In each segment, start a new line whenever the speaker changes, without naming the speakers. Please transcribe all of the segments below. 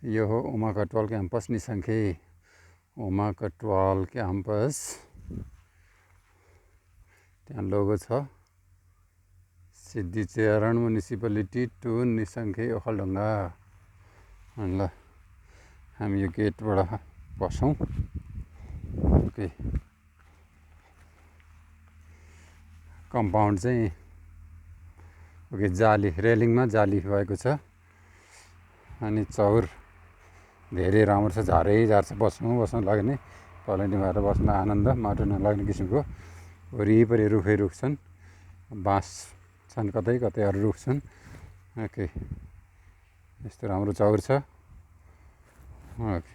यो हो Uma Katwal campus निसंखे Uma Katwal campus त्यहाँ लोगो छ सिद्धिचरण म्युनिसिपालिटी टु निसंखे ओखलढुङ्गा ल हामी यो गेटबाट पसौँ ओके कम्पाउन्ड चाहिँ ओके जाली रेलिङमा जाली भएको छ अनि चौर धेरै राम्रो छ झारै झार छ बस्नु लाग्ने पलेन्टी मारेर बस्न आनन्द माटो नलाग्ने किसिमको वरिपरि रुखै रुख छन् बाँस छन् कतै कतै अरू रुख छन् ओके यस्तो राम्रो चौर छ ओके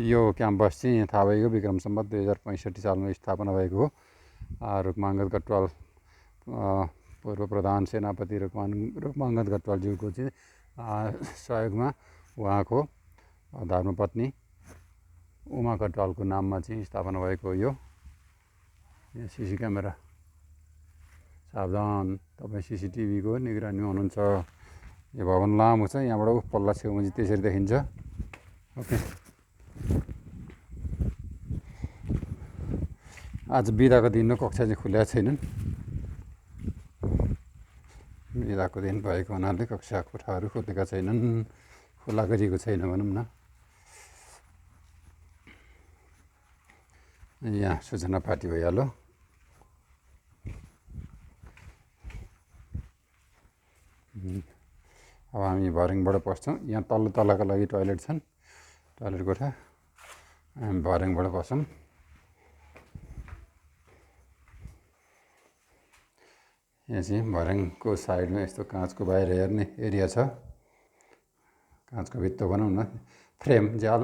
यो क्याम्पस चाहिँ थाहा भएको विक्रम सम्वत 2065 सालमा स्थापना भएको हो रुकमाङ्गद कटवाल पूर्व प्रधान सेनापति रुकमाङ्गद कटवालज्यूको चाहिँ सहयोगमा उहाँको धर्मपत्नी उमा कटवालको नाममा चाहिँ स्थापना भएको हो यो सिसी क्यामेरा सावधान तपाईँ सिसिटिभीको निगरानीमा हुनुहुन्छ यो भवन लामो छ यहाँबाट पल्ला छेउमा चाहिँ त्यसरी देखिन्छ ओके आज बिदाको दिन हो कक्षा चाहिँ खुलेका छैनन् बिदाको दिन भएको हुनाले कक्षा कोठाहरू खोलेका छैनन् खुला गरिएको छैन भनौँ न यहाँ सूचना पार्टी भइहाल्यो अब हामी भर्याङबाट पस्छौँ यहाँ तल्लोका लागि टोयलेट छन् टोयलेट कोठा हामी भर्याङबाट पस्छौँ यहाँ चाहिँ भर्याङको साइडमा यस्तो काँचको बाहिर हेर्ने एरिया छ काँचको भित्तो भनौँ न फ्रेम झ्याल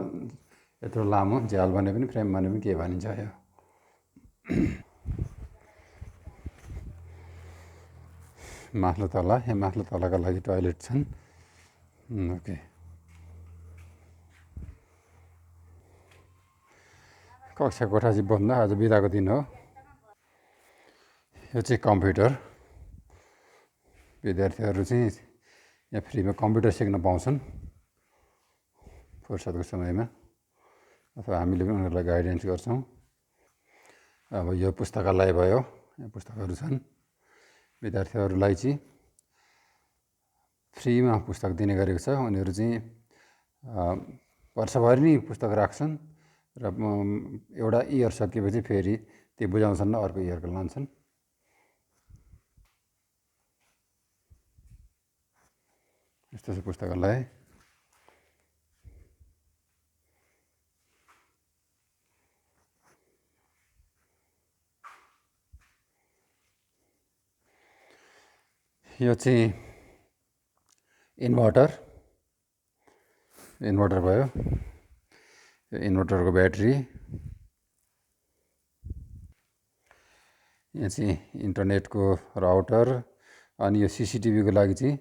यत्रो लामो झ्याल भने पनि फ्रेम भने पनि के भनिन्छ यो माथिल्लो तला यहाँ माथिल्लो तलाका लागि टोयलेट छन् ओके कक्षा कोठा चाहिँ बन्द आज बिदाको दिन हो यो चाहिँ कम्प्युटर विद्यार्थीहरू चाहिँ यहाँ फ्रीमा कम्प्युटर सिक्न पाउँछन् फुर्सदको समयमा अथवा हामीले पनि उनीहरूलाई गाइडेन्स गर्छौँ अब यो पुस्तकालय भयो यहाँ पुस्तकहरू छन् विद्यार्थीहरूलाई चाहिँ फ्रीमा पुस्तक दिने गरेको छ उनीहरू चाहिँ वर्षभरि नै पुस्तक राख्छन् र एउटा इयर सकिएपछि फेरि त्यो बुझाउँछन् र अर्को इयरको लान्छन् यस्तो छ पुस्तकालय यो चाहिँ इन्भर्टर भयो यो इन्भर्टरको ब्याट्री यहाँ चाहिँ इन्टरनेटको राउटर अनि यो सिसिटिभीको लागि चाहिँ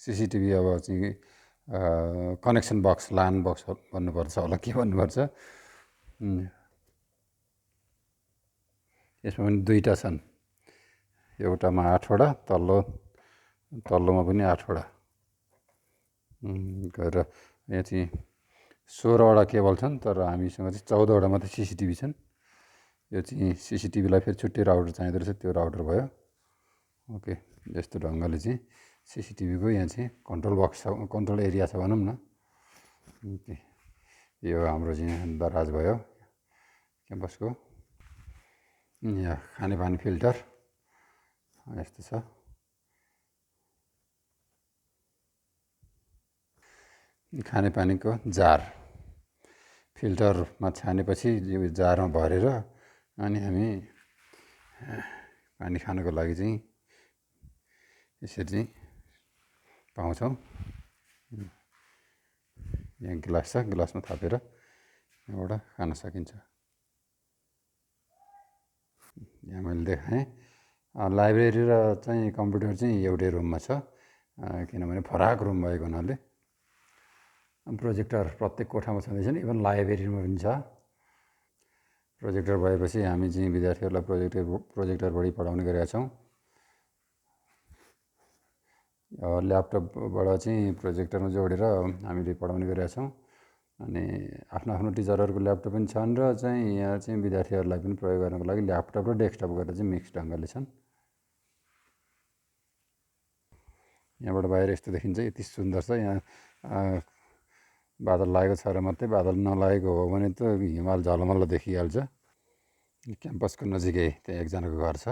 सिसिटिभी अब चाहिँ कनेक्सन बक्स लान बक्स भन्नुपर्छ होला के भन्नुपर्छ यसमा पनि दुईवटा छन् एउटामा 8वटा तल्लोमा पनि 8वटा गरेर यहाँ चाहिँ 16वटा केबल छन् तर हामीसँग चाहिँ 14वटा मात्रै सिसिटिभी छन् यो चाहिँ सिसिटिभीलाई फेरि छुट्टै राउटर चाहिँदो रहेछ त्यो राउटर भयो ओके यस्तो ढङ्गले चाहिँ सिसिटिभीको यहाँ चाहिँ कन्ट्रोल बक्स छ कन्ट्रोल एरिया छ भनौँ न ओके यो हाम्रो चाहिँ दराज भयो क्याम्पसको यहाँ खानेपानी फिल्टर यस्तो छ खानेपानीको जार फिल्टरमा छानेपछि यो जारमा भरेर अनि हामी पानी खानको लागि चाहिँ यसरी चाहिँ पाउँछौँ यहाँ गिलास छ गिलासमा थापेर यहाँबाट खान सकिन्छ यहाँ मैले देखाएँ लाइब्रेरी र चाहिँ कम्प्युटर चाहिँ एउटै रुममा छ किनभने फराक रुम भएको हुनाले प्रोजेक्टर प्रत्येक कोठामा छँदैछन् इभन लाइब्रेरीमा पनि छ प्रोजेक्टर भएपछि हामी चाहिँ विद्यार्थीहरूलाई प्रोजेक्टरबाटै पढाउने गरेका छौँ ल्यापटपबाट चाहिँ प्रोजेक्टरमा जोडेर हामीले पढाउने गरेका छौँ। अनि आफ्नो आफ्नो टिचरहरूको ल्यापटप पनि छन् र चाहिँ यहाँ चाहिँ विद्यार्थीहरूलाई पनि प्रयोग गर्नको लागि ल्यापटप र डेस्कटप गरेर चाहिँ मिक्स ढङ्गले छन्। यहाँबाट बाहिर यस्तो देखिन्छ, यति सुन्दर छ। यहाँ बादल लागेको छ र मात्रै, बादल नलागेको हो भने त हिमाल झलमल्ल देखिहाल्छ। क्याम्पसको नजिकै त्यहाँ एकजनाको घर छ,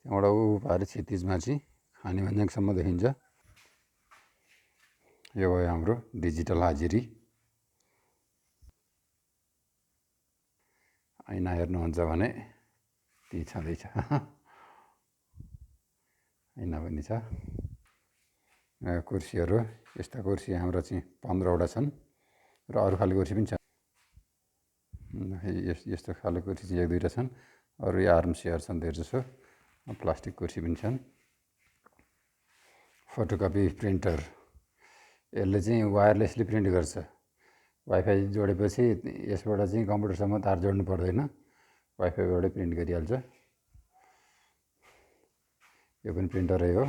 त्यहाँबाट ऊ पारि क्षितिजमा चाहिँ खाने भन्ज्याङसम्म देखिन्छ। यो भयो हाम्रो डिजिटल हाजिरी। ऐना हेर्नुहुन्छ भने त्यही छँदैछ। ऐना पनि छ। कुर्सीहरू यस्ता कुर्सी हाम्रो चाहिँ 15वटा छन् र अरू खाले कुर्सी पनि छन्। यस्तो खाले कुर्सी चाहिँ 1-2टा छन्। अरू यो आर्म चेयर छन् धेरजसो। प्लास्टिक कुर्सी पनि छन्। फोटोकपी प्रिन्टर, यसले चाहिँ वायरलेसली प्रिन्ट गर्छ। वाइफाई जोडेपछि यसबाट चाहिँ कम्प्युटरसम्म तार जोड्नु पर्दैन, वाइफाईबाटै प्रिन्ट गरिहाल्छ। यो पनि प्रिन्टरै हो।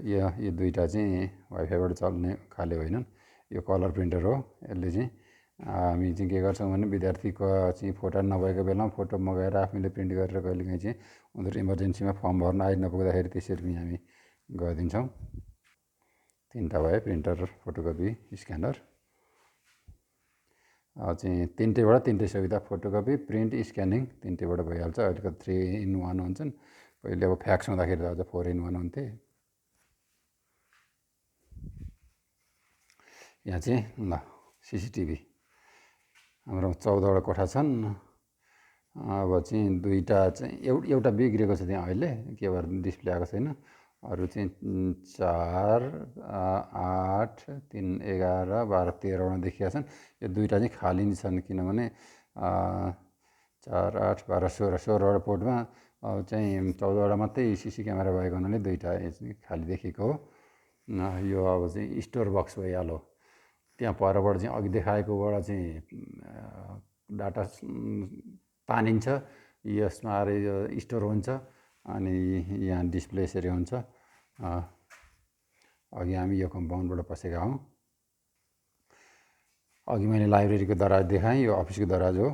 यो दुईवटा चाहिँ वाइफाईबाट चल्ने खाले होइनन्। यो कलर प्रिन्टर हो। यसले चाहिँ हामी चाहिँ के गर्छौँ भने विद्यार्थीको चाहिँ फोटो नभएको बेलामा फोटो मगाएर आफैले प्रिन्ट गरेर कहिलेकाहीँ चाहिँ उनीहरू इमर्जेन्सीमा फर्म भर्न आइ नपुग्दाखेरि त्यसरी पनि हामी गरिदिन्छौँ। 3टा भयो, प्रिन्टर, फोटोकपी, स्क्यानर। चाहिँ 3टैबाट 3टै सुविधा, फोटोकपी, प्रिन्ट, स्क्यानिङ 3टैबाट भइहाल्छ। अहिले 3-in-1 हुन्छन्। पहिले अब फ्याक्स हुँदाखेरि त अझ 4-in-1 हुन्थे। यहाँ चाहिँ ल सिसिटिभी हाम्रो 14वटा कोठा छन्। अब चाहिँ दुईवटा चाहिँ एउटा बिग्रेको छ त्यहाँ अहिले, के भएर डिस्प्ले आएको छैन। अरू चाहिँ 4, 8, 3, 11, 12, 13वटा देखिएका छन्। यो दुईवटा चाहिँ खाली नै छन्, किनभने 4, 8, 12, 16वटा पोर्टमा चाहिँ 14वटा मात्रै सिसी क्यामेरा भएको हुनाले दुईवटा खाली देखिएको हो। यो अब चाहिँ स्टोर बक्स भइहाल्यो। त्यहाँ परबाट चाहिँ अघि देखाएकोबाट चाहिँ डाटा तानिन्छ, यसमा आएर यो स्टोर हुन्छ। अनि यहाँ डिस्प्ले यसरी हुन्छ। अघि हामी यो कम्पाउन्डबाट पसेका हौँ। अघि मैले लाइब्रेरीको दराज देखाएँ, यो अफिसको दराज हो।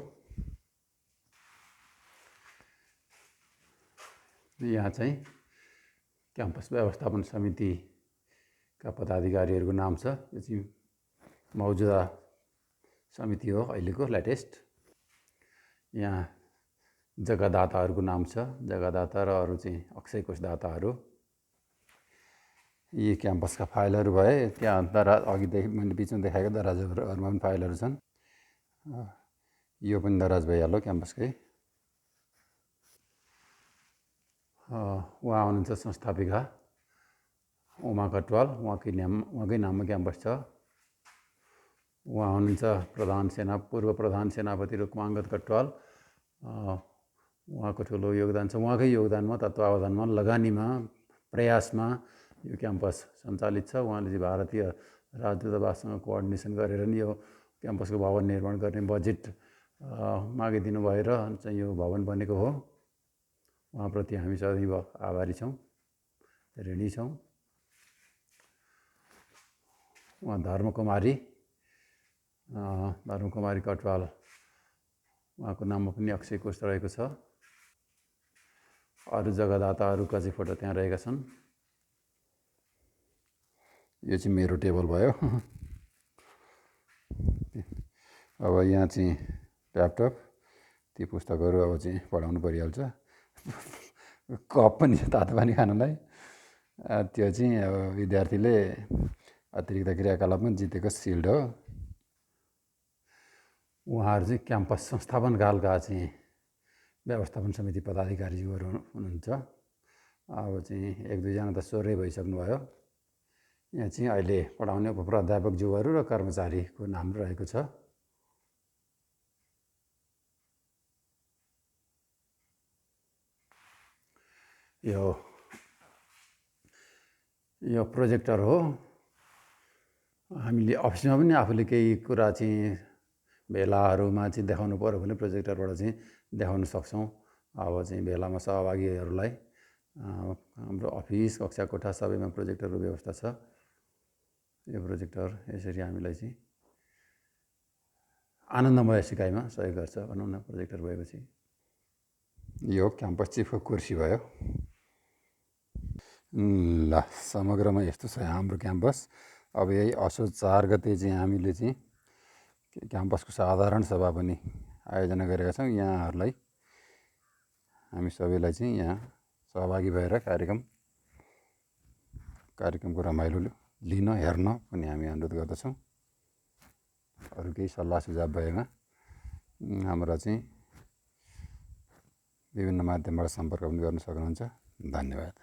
यहाँ चाहिँ क्याम्पस व्यवस्थापन समितिका पदाधिकारीहरूको नाम छ। यो चाहिँ मौजुदा समिति हो, अहिलेको लेटेस्ट। यहाँ जग्गादाताहरूको नाम छ, जग्गादाता र अरू चाहिँ अक्षय कोषदाताहरू। यी क्याम्पसका फाइलहरू भए। त्यहाँ दराज अघिदेखि मैले बिचमा देखाएको दराजहरूमा पनि फाइलहरू छन्। यो पनि दराज भइहाल्यो क्याम्पसकै। उहाँ हुनुहुन्छ संस्थापिका उमा कटवाल, उहाँकै नाममा क्याम्पस छ। उहाँ हुनुहुन्छ पूर्व प्रधान सेनापति रुक्माङ्गद कटवाल। उहाँको ठुलो योगदान छ। उहाँकै योगदानमा, तत्त्वावधानमा, लगानीमा, प्रयासमा यो क्याम्पस सञ्चालित छ। उहाँले चाहिँ भारतीय राजदूतावाससँग कोअर्डिनेसन गरेर नि यो क्याम्पसको भवन निर्माण गर्ने बजेट मागिदिनु भएर चाहिँ यो भवन बनेको हो। उहाँप्रति हामी सदैव आभारी छौँ, ऋणी छौँ। उहाँ धर्मकुमारी कटवाल, उहाँको नाममा पनि अक्षय कोष रहेको छ। अरू जग्गादाताहरूका चाहिँ फोटो त्यहाँ रहेका छन्। यो चाहिँ मेरो टेबल भयो। अब यहाँ चाहिँ ल्यापटप, ती पुस्तकहरू अब चाहिँ पढाउनु परिहाल्छ। कप पनि छ तातो पानी खानलाई। त्यो चाहिँ अब विद्यार्थीले अतिरिक्त क्रियाकलापमा जितेको सिल्ड हो। उहाँहरू चाहिँ क्याम्पस संस्थापनकालका चाहिँ व्यवस्थापन समिति पदाधिकारीज्यूहरू हुनुहुन्छ। अब चाहिँ 1-2जना त स्वर्गै भइसक्नुभयो। यहाँ चाहिँ अहिले पढाउने उपप्राध्यापकज्यूहरू र कर्मचारीको नाम रहेको छ। यो प्रोजेक्टर हो। हामीले अफिसमा पनि आफूले केही कुरा चाहिँ भेलाहरूमा चाहिँ देखाउनु पर्यो भने प्रोजेक्टरबाट चाहिँ देखाउन सक्छौँ। अब चाहिँ भेलामा सहभागीहरूलाई हाम्रो अफिस कक्षा कोठा सबैमा प्रोजेक्टरको व्यवस्था छ। यो प्रोजेक्टर यसरी हामीलाई चाहिँ आनन्दमय सिकाइमा सहयोग गर्छ भनौँ न प्रोजेक्टर भएपछि। यो क्याम्पस चिफको कुर्सी भयो। ल समग्रमा यस्तो छ हाम्रो क्याम्पस। अब यही असोज 4 गते चाहिँ हामीले चाहिँ क्याम्पसको साधारण सभा पनि आयोजना गरेका छौँ। यहाँहरूलाई हामी सबैलाई चाहिँ यहाँ सहभागी भएर कार्यक्रमको रमाइलो लिन हेर्न पनि हामी अनुरोध गर्दछौँ। अरू केही सल्लाह सुझाव भएमा हाम्रा चाहिँ विभिन्न माध्यमबाट सम्पर्क पनि गर्न सक्नुहुन्छ। धन्यवाद।